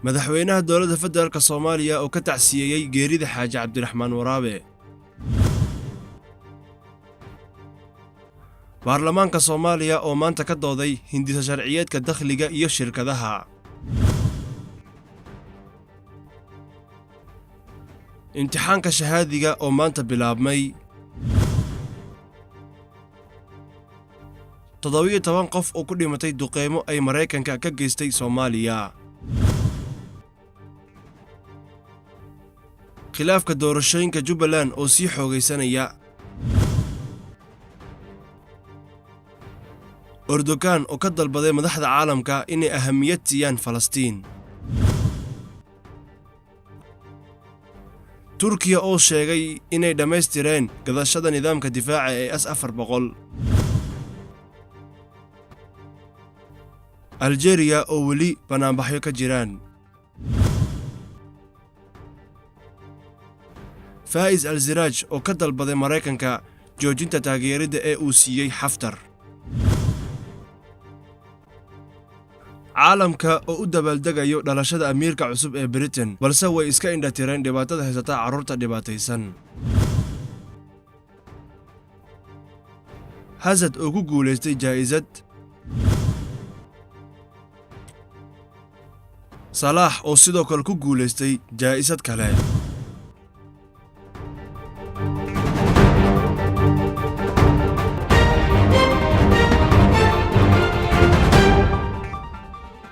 Madaxweynaha Dowladda Federaalk Soomaaliya oo ka tacsiyeeyey geerida Xaaji Cabdiraxmaan Waraabe. Baarlamaanka Soomaaliya oo maanta ka dooday hindisa sharciyeedka dakhliga iyo shirkadaha. Imtixaanka shahaadiga oo maanta bilaabmay. 17 qof oo ku dhimatay duqeymo ay Maraykanka ka geystay Soomaaliya. Khilaafka doorashooyinka Jubbaland oo sii xoogaysanaya. Erdogan oo ka dalbaday madaxda caalamka inay ahamiyad siiyaan Falastiin. Turkiya oo sheegay inay dhammaystireen gadashada nidaamka difaaca ee S-400. Aljeeriya oo weli banaanbaxyo ka jiraan. Faa'is Al-Siraaj oo ka dalbaday Maraykanka joojinta taageerida ee uu siiyey Xaftar. Caalamka oo u dabaaldegayo dhalashada amiirka cusub ee Britain, balse way iska indhatireen dhibaatada haysata carruurta dhibaataysan. Hazard oo ku guulaystay jaa'isad. Salaax oo sidoo kale ku guulaystay jaa'isad kale.